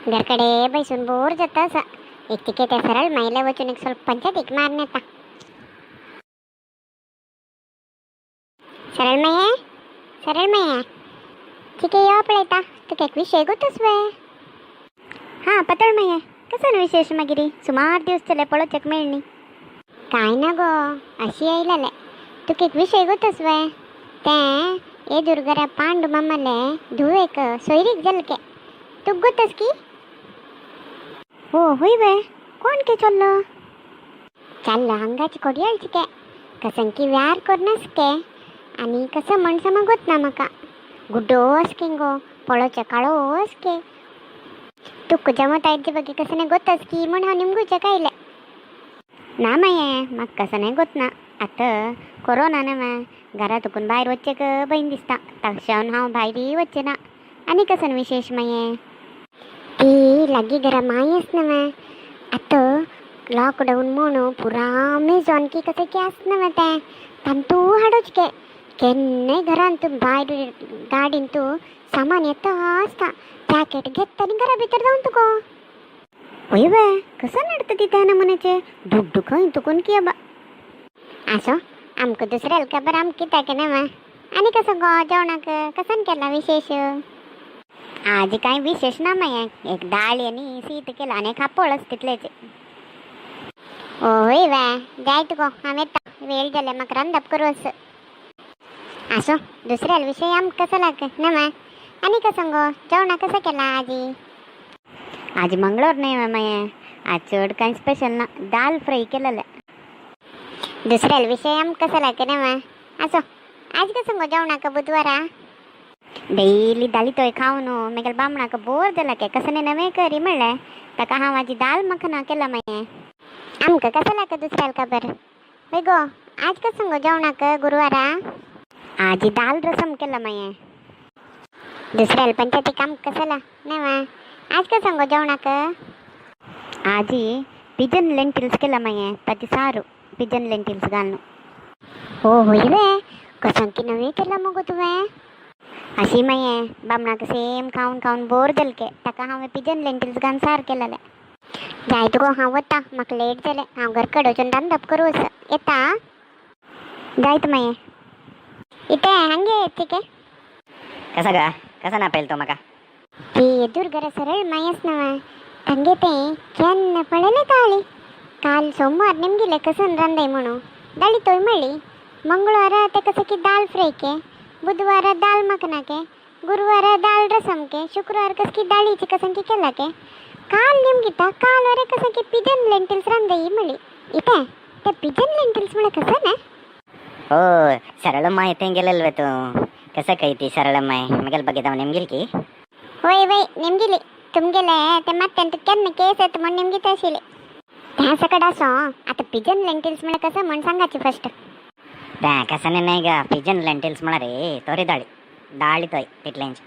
घरकडे बैसून बोर जाता असं. एक तिके त्या सरळ माईला वचून एक ಸ್ವಲ್ಪ पंचायतीक मारून येता. सरळ माये, सरळ माये, ठीक आहे, यो पळयता तुका एक विशय गोतच वे. हां पतळ माये, कसं विशेष मागीर? सुमार दिवस जाले पळोवच्याक मेळनी. काय ना गो, अशी येयलेले तुका एक विशय गोतच वे. तें हे दुर्गरा पांडू मामाले धुवेक सोयरीक जाल के तुका गोतच की? हो, होय वे? कोण के चल्लो? चाललो हांगाची कोडयाळची के कसं की व्यार करनास के आनी कसं म्हण समगोत ना म्हाका. गुड्डो असके गो, पळोवच्या काळो असके. तुका जमत आयचे बगे कसं नाही गोतच की म्हण हांव निमगुच्या कायले. ना माये, म्हाका कसं नाही गोत ना. आतां कोरोना ना मा, घरा तुकून भायर वचचेक भंय दिसता, तशें हांव भायरय वचचें ना. आनी कसं विशेष माये? ती लागीं घरा मायस ना मा. आतां लॉकडाऊन म्हणून पुरा अमेझॉन की कसं की आस ना तें तांतू हाडूच के केन्नाय घरान तूं भायर गाडीन तूं सामान येता आसता, पॅकेट घेता आनी घरा भितर जावन तुका. होय वे? कसं नडतं ती त्या नमुन्याचे दुड्डू खंय तुकून की बा. असो, आमकां दुसऱ्याला खबर आमकां कित्याक ना मा. आनी कसं गो जेवणाक कसन केला विशेष? आज काय विशेष ना माये, एक डाळ आणि शीत केलं आणि एक आपोळच तितलेच. होय वे, जाय तुगो, हांव येता, वेळ जाले म्हाका रांदप करूं असं. असो, दुसऱ्याला विषय आमकां कसं लाग ना मा. आनी कसं गो जेवणाक कसं केला आजी? आज मंगळवार नाही माये, आज चड काय स्पेशल ना, दाल फ्राय केलेलं. दुसऱ्याला विषय आमकां कसं लाग ना मा. असो, आज कसं गो जेवणाक बुधवारा? डेली दाली तोय खावन मागीर बामणाक बोर जाला के, कसं नाही नवें करी म्हणलें ताका हांव आजी दाल मखना केला माये. आमकां कसं लाग दुसऱ्याला खबर. होय गो, आज कसं गो जेवणाक गुरुवारा? आजी दाल रसम केला माये. दुसऱ्याला पंचायती काम कसं ला नाही मा. आज कसं गो जेवणाक? आजी पिजन लेंटिल्स केला माये, ताची सारू पिजन लेंटिल्स घालून. हो, होय वे? कसं की नवें केला मगो तुवें? अशी माये, बामणाक सेम खावन खावन बोर जाल के, ताका हांवें पिजन लेंटिल्स घालून सार केलेलें. जाय तुगो, हांव वता, म्हाका लेट जालें. हांव घरकडेन वचून रांदप करूं असं येता. जायत माये. इथे हांगे ठीक आहे. कसा गा, कसा ना पेल तो म्हाका? ती दुर्गरा सरळ मायस नवा तांगे ते केन्ना पळयलें ताळी. काल सोमवार निमगिले कसन रांदय म्हणून दाळी तोय मेळ्ळी. मंगळवारा ते कसं की दाल फ्राय के, बुधवारा दाल मखना के, गुरुवारा दाल रसम के, शुक्रवार कसं की दाळीची कसं की केला के. काल निमगिता काल वरे कसं की पिजन लेंटिल्स रांदय म्हळी. इथे ते पिजन लेंटिल्स म्हळ्यार कसं ना? हो, सरळ माय थंय गेलेल वे तू? कसं काही ती सरळ माय मगेल बघिता नेमगेल की. होय वय, निमगिली तुमगेले ते ಮತ್ತೆ केन्ना केस येता म्हण निमगिता आशिल्ली. त्या सकट असो, आता पिजन लेंटिल्स म्हळ्यार कसं म्हण सांगाची फर्स्ट. त्या कसं नाही गा, पिजन लेंटिल्स म्हणा रे तोरी दाळी दाळी तोय तितल्यांची.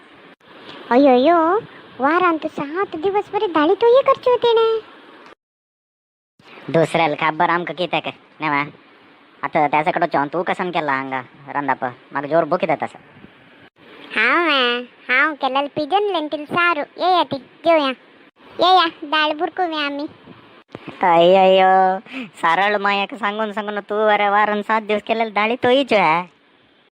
अयो अयो, वारांत 7 दिवस बरी दाळी तोय करची होती ने. दुसऱ्याला खबर आमकां कित्याक नेवा. आता त्याच्याकडं वचोन तू कसन केला हांगा रांदप, म्हाका जोर भूक येता तसं. हांव हांव केलेलं पिजन लेंटील सारू. येया ती जेवया, येया दाळ बुरकुया आमी. अय्यो, सरळ मायाक सांगून सांगून तू अरे वारान 7 दिवस केलेलं दाळी तोयच.